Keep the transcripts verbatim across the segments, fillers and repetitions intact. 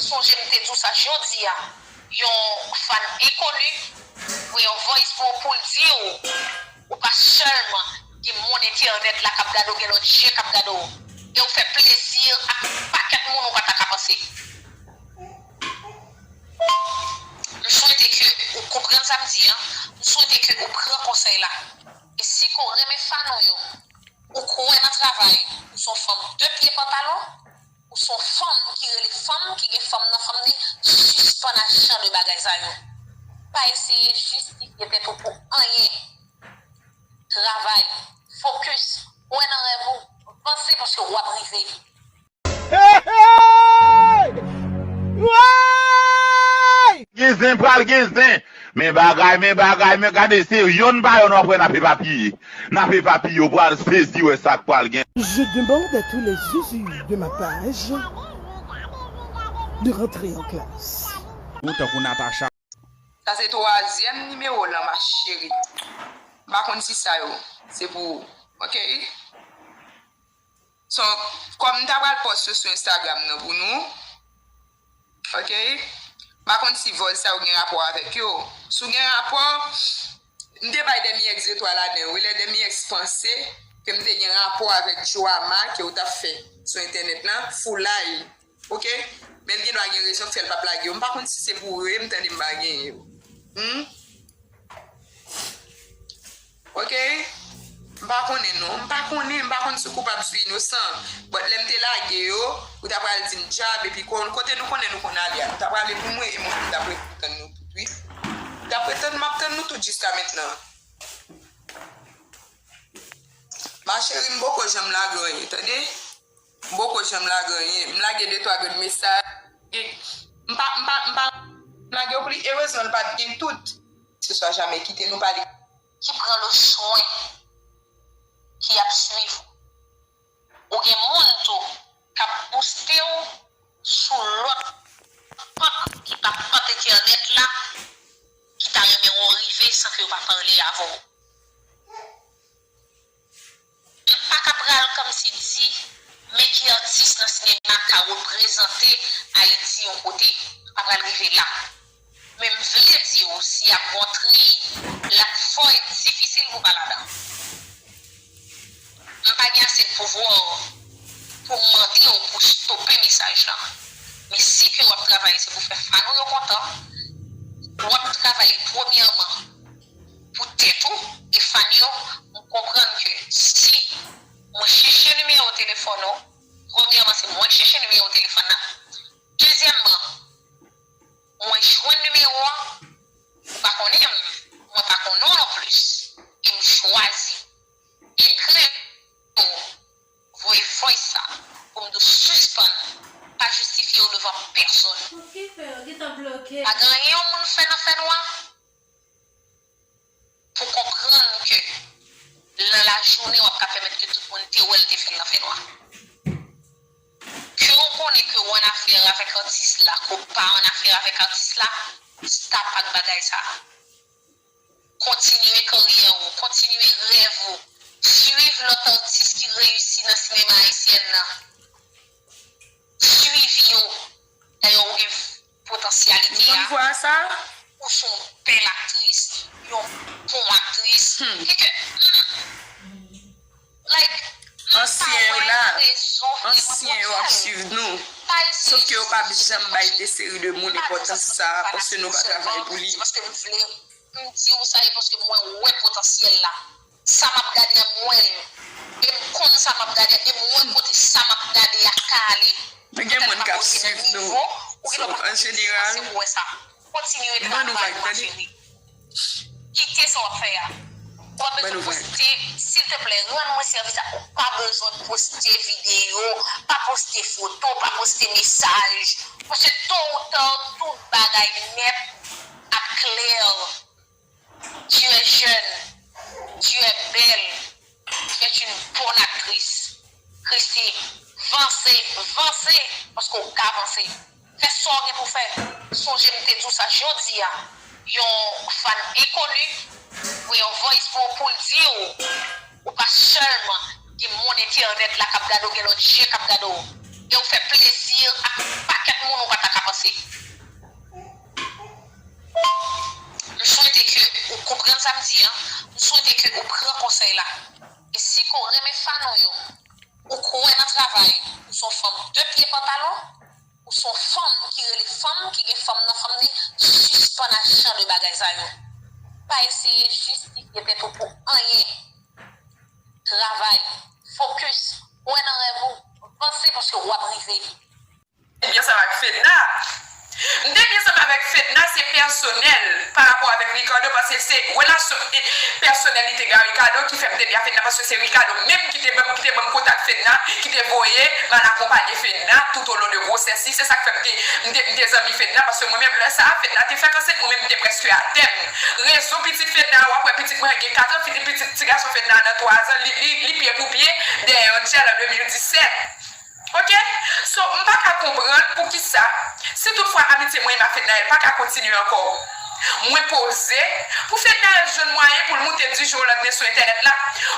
Sonje m te di w sa jodi a, yon fan enkoni voye yon voice pou ou, pou l di w ou pa sèlman gen monn entènèt la k ap gade w, gen lòt je k ap gade w, e w fè plezi ak yon pakèt moun ou pa ta ka panse. M swete ke ou konprann sa m di an, m swete ke ou pran konsèy la. E si ke w renmen fan ou yo, ou kwè nan travay, ou se yon fanm de pye pantalon, ou se yon fanm ki rele fanm, ki gen fanm nan fanm li, sispann ak jan de bagay sa yo. Pa eseye jistifye tèt ou pou anyen. Travay, fokis, kwè nan rèv ou, vanse paske w ap rive. Hey, hey! Woy! Gen zen pral gen zen. Men bagay, men bagay, men gade se yonn pa yonn w ap wè n ap epapiye. N ap epapiye, w pral sezi wè sa k pral gen. Je demande à tous les zuzus de ma page de rentrer en classe. Ou tankou Natacha. Sa se twazyèm nimewo lan ma chérie. M pa konn si sa yo se pou ou. Ok. So, kòm m ta pral post yo sou Instagram nan pou nou. Ok. M pa konn si vòl sa yo gen rapò avèk yo. Si w gen rapò, m te bay Demi X de twa ladan yo. Wi, lè Demi X panse ke m te gen rapò avèk Joama ke w t ap fè sou entènèt lan, foulay. Ok. Men l gen dwa gen rezon k fè l p ap lage yo. M pa konn si se pou yo ye m tande m pa genyen yo. Hmm? Ok. M pa konnen non. M pa konnen. M pa konn si w koupab si w inosan. But lè m te lage yo, ou ta pral di m djab epi kon, kote nou konnen nou konn ale a. Nou ta prale pou mwen e mwen menm m t ap ret tann nou tout wi. M t ap ret tann, m ap tann nou tout jiska mentnan. Ma chérie, m poko janm lage anyen, tande? M poko janm lage anyen. M lage de twa grenn mesaj. M pa, m pa, m pa lage yo pou li. Erezman, l pa t gen tout. Se swa jamè kite nou pale. Ki pran le swen, ki ap swiv ou. Ou gen moun tou k ap bouste w sou lòt pant ki pa pant entènèt la, ki ta renmen wè w rive san ke yo pa pale avè w. M pa ka pral kòmsi di men ki atis nan sinema ka reprezante Ayiti yon kote. M pa pral rive la. Men m vle di w si y ap gon tri, l ap fò e difisil pou w pa ladan. M pa gen ase pouvwa pou m mande w pou stope mesaj lan. Men si ke w ap travay se pou fè fan ou yo kontan, w ap travay premyèman pou tèt ou e fan yo, m konprann ke si mwen chèche nimewo telefòn ou, premyèman se mwen k chèche nimewo telefòn nan. Dezyèmman, mwen jwenn nimewo a, ou pa konnen m, mwen pa konnen w nonplis, e m chwazi ekri w, voye voice sa pou m di w sispann pa jistifye w devan pèsonn. Pa gen anyen yon moun fè nan fènwa pou konprann ke nan lajounen w ap ka pèmèt ke tout moun te wè l te fè l nan fènwa. Ke w konnen ke w annafè avèk atis la, ke w pa annafè avèk atis la, stop ak bagay sa. Kontinye karyè w, kontinye rèv ou, swiv lòt atis ki reyisi nan sinema ayisyèn nan. Swiv yo. Dayè ou gen potansyalite a. Ou se yon bèl aktris, yon bon aktris. Kèkè, like, ansyen yo la. Ansyen yo ap swiv nou. Sof ke yo p ap janm bay de seri de moun enpòtans sa a, paske nou pa travay pou li. M di w sa e paske mwen wè potansyèl la. Sa m ap gade a m wè l. E m konn sa m ap gade a e m wè kote sa m ap gade a ka ale. Gen moun k ap swiv nou. So, an jeneral, Kontinye travay ma chérie. Kite sa w ap fè a. W ap bezwen poste, silteplè, rann mwen sèvis la. Ou pa bezwen poste videyo, pa poste foto, pa poste mesaj. Paske tôt ou tard, tout bagay nèt ap klè. Tu es jeune, tu es belle, tu es une bonne actrice. Christie, vanse, vanse, paske w ka vanse. Fè sa w gen pou fè. Sonje m te di w sa jodi a. Yon fan enkoni voye yon voice pou ou pou l di w ou pa sèlman gen monn entènèt la k ap gade w, gen lòt je k ap gade w. E w fè plezi ak yon pakèt moun avanse. M swete ke ou konprann sa m di an. M swete ke ou pran konsèy la. E si ke w renmen fan ou yo, ou kwè nan travay, ou se yon fanm de pye pantalon, ou se yon fanm ki rele fanm, ki gen fanm nan fanm li, sispann ak jan de bagay sa yo. Pa eseye jistifye tèt ou pou anyen. Travay, fokis, kwè nan rèv ou, vanse paske w ap rive. Li ansanm ak Fedna. M te byen ansanm avèk Fedna, se pèsonèl pa rapò avèk Ricardo, paske se relasyon pèsonèl li te gen ak Ricardo ki fè m te byen ak Fedna, paske se Ricardo menm ki te ban m, ki te ban m kontak Fedna, ki te voye m al akonpanye Fedna toutolon de gwosès li. Se sa k fè m te, m te, m te zanmi Fedna, paske mwen menm, lè sa a, Fedna te fèk ansent, mwen menm, m te prèske atè m. Rezon pitit Fedna a, w ap wè pitit mwen gen kat an, pitit, pitit ti gason Fedna a nan twa zan, li, li, li pye pou pye dèyè Angel an de mil disèt. Ok? So, m pa ka konprann poukisa, si toutfwa amitye mwen ak Fednaelle pa ka kontinye ankò, mwen poze pou Fednaelle jwenn mwayen pou l moute di jou o landmen sou entènèt la,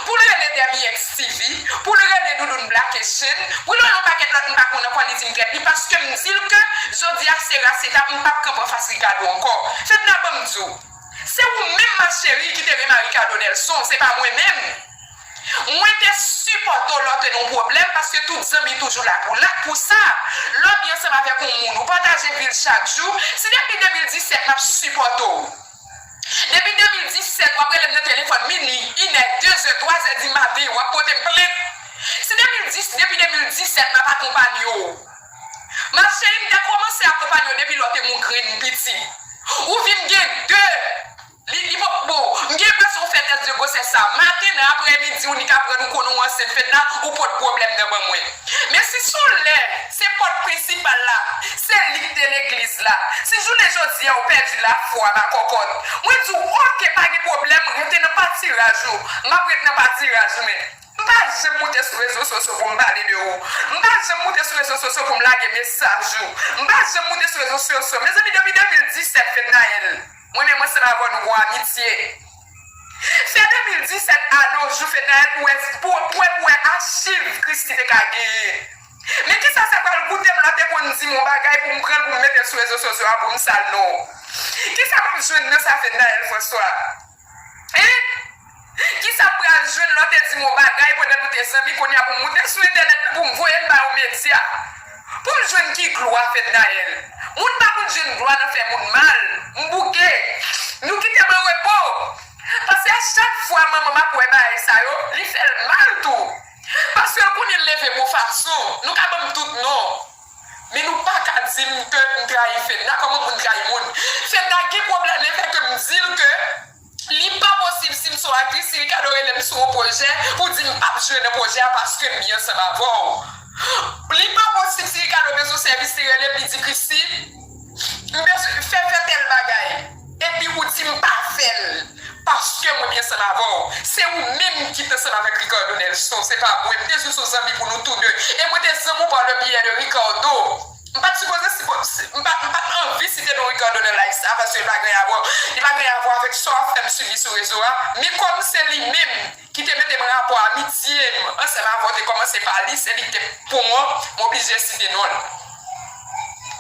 pou l rele W X T V, pou l rele Doudoune Black Asian, pou l rele yon pakèt lòt m pa konn ankò, li di m trèt li, paske m di l ke jodi a se ras eta, m p ap kanpe anfas Ricardo ankò. Fedna, ban m di w, se ou menm, ma chérie, ki te renmen ak Ricardo Nelson, se pa mwen menm. Mwen te sipòte w lè w te nan yon pwoblèm, paske tout zanmi toujou la pou la, pou sa. Lè w byen ansanm avèk yon moun, ou pataje vi l chak jou, si depi de mil disèt m ap sipòte w. Depi de mil disèt, w ap rele m nan telefòn minui, inè, dezè, twazè di maten, w ap pote m plent. Si de mil dis, depi de mil disèt m ap akonpanye w. Ma chérie, m te kòmanse akonpanye w depi lè w te yon grenn piti. Ou vin gen de Li, li pa, bon, m gen enpresyon w fè tès de gwosès sa maten nan aprèmidi, ou nik aprann ou konnen w ansent, Fedna, ou pot pwoblèm nan ban mwen. Men si se yon lè, se pòt prensipal la, se li k te legliz la, si jounen jodi a ou pèdi lafwa, ma kòkòt, mwen di w, oke, pa gen pwoblèm, rete nan patiraj ou, m ap ret nan patiraj mwen. M pa janm moute sou rezo sosyo pou m pale de ou. M pa janm moute sou rezo sosyo pou m lage mesaj ou. M pa janm moute sou rezo sosyo. Mezanmi, depi de mil disèt, Fednaelle, mwen menm ansanm avè w nou gon amitye. Se de mil disèt a nos jours, Fednaelle, pou wè, pou, pou wè, pou wè achiv Christie te ka genyen. Men kisa sa pral koute m lè w te konn di m yon bagay pou m pran l pou m mete l sou rezo sosyo a pou m sal non w? Kisa m ap jwenn nan sa, Fednaelle François? Hein? Kisa m pral jwenn lè w te di m yon bagay pandan nou te zanmi, kounye a pou m moute sou entènèt la pou m voye l ba yon medya? Pou m jwenn ki glwa, Fednaelle? Moun pa konn jwenn glwa nan fè moun mal. M bouke. Nou kite m an repo. Paske a chak fwa manman m ap wè bagay sa yo, li fè l mal tou. Paske l konnen l leve m yon fason. Nou ka ban m tout non. Men nou pa ka di m ke m trayi Fedna. Kòman pou m trayi moun? Fedna gen pwoblèm lefètke m di l ke li pa posib si m se yon aktris, si Ricardo rele m sou yon pwojè, pou di m p ap jwe nan pwojè a paske m byen ansanm avè w. Li pa posib si Ricardo bezwen sèvis li rele m, li di Christie, m bezwen fè, fè tèl bagay. Epi ou di m pa fè l. Paske mwen byen ansanm avè w. Se ou menm ki t ansanm avèk Ricardo Nelson, se pa mwen. M te jis yon zanmi pou nou tou de. E mwen te zanmi w pa le biyè de Ricardo. M pa t sipoze, sipo-, si, m pa, m pa t anvi site non Ricardo nan live sa, paske li pa gen anyen avè w. Li pa gen anyen avè w avèk sa w ap fè m sibi sou rezo a. Men kòm se li menm ki te mete m rapò amitye m ansanm avè w te kòmanse pa li, se li ki te pon an, m oblije site non l.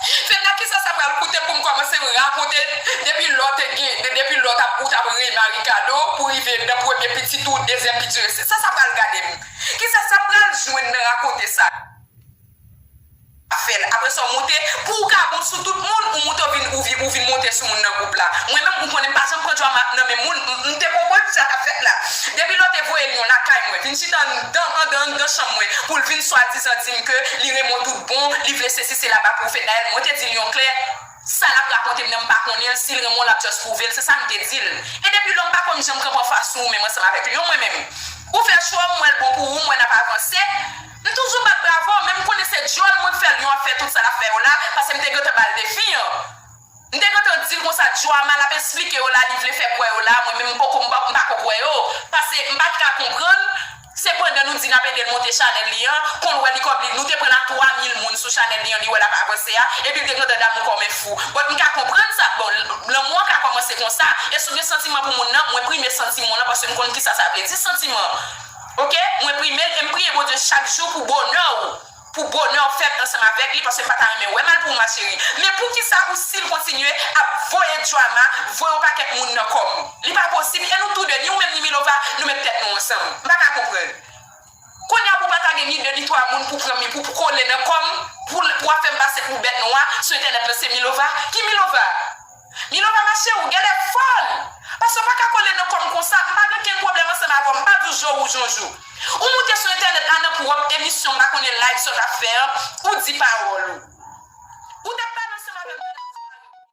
Fedna, kisa sa pral koute m pou m kòmanse rakonte depi lè w te gen, de-, depi lè w t ap, ou t ap renmen ak Ricardo, pou rive nan premye pitit ou, dezyèm pitit ou, sa sa pral gade m? Kisa sa pral jwenn nan rakonte sa? Fè l. Apre sa, w moute, pou w ka bon sou tout moun, ou moute, w vin, ou vin, ou vin monte sou moun nan gwoup la. Mwen menm, ou konnen m pa janm pran djwama nan men moun, m, m te konprann sa k ap fèt la. Depi lè w te voye l yon lakay mwen, vin chita anndan, anndan, anndan chanm mwen, pou l vin swadizan di m ke li renmen w tout bon, li vle sesi sela ba pou w fè Naël. Mwen te di l yon klè, sa l ap rakonte m nan m pa konnen l, si l renmen w l ap just pwouve l, se sa m te di l. E depi lè m pa konn janm kanpe anfas ou menm ansanm avèk Lyon mwen menm. Ou fè chwa w, m wè l bon pou ou, m wè n ap avanse. M toujou bat bravo, men m konnen se djòl mwen k fè Lyon ap fè tout sa l ap fè yo la, paske m te gentan ba l defi an. M te gentan di l konsa, djwama l ap esplike yo la, li vle fè kwè yo la, mwen menm m poko, m pa, m pako kwè yo, paske m pa t ka konprann, se pandan nou di n ap ede l monte chanèl li an, konn wè li kòm li, nou te pran l a twa mil moun sou chanèl li an, li wè l ap avanse a, epi l te gentan damou kòm en fou. But m ka konprann sa, bon, lanmou an ka kòmanse konsa, e si w gen santiman pou moun nan, mwen prime santiman w lan, paske m konn kisa sa vle di santiman. Oke? Mwen prime l, e m priye Bondye chak jou pou bonè w. pou bonè w fèt ansanm avèk li, paske m pa ta renmen wè mal pou ou, ma chérie. Men poukisa ou still kontinye ap voye drama, voye yon pakèt moun nan kò m? Li pa posib, e nou tou de, ni ou menm ni Milova, nou met tèt nou ansanm. M pa ka konprann. Kounye a pou pa ta gen ni de ni twa moun pou pran mi, pou, pou kole nan kò m, pou, pou w ap fè m pase pou bèt nwa sou entènèt lan, se Milova? Ki Milova? Milova, ma chérie, ou genlè fòl. Paske w pa ka kole nan kò m konsa, m pa gen okenn pwoblèm ansanm avè w, m pa di w je ou je yon jou. Ou moute sou entènèt la nan pwòp emisyon, m pa konnen live sa w t ap fè an, ou di pawòl ou.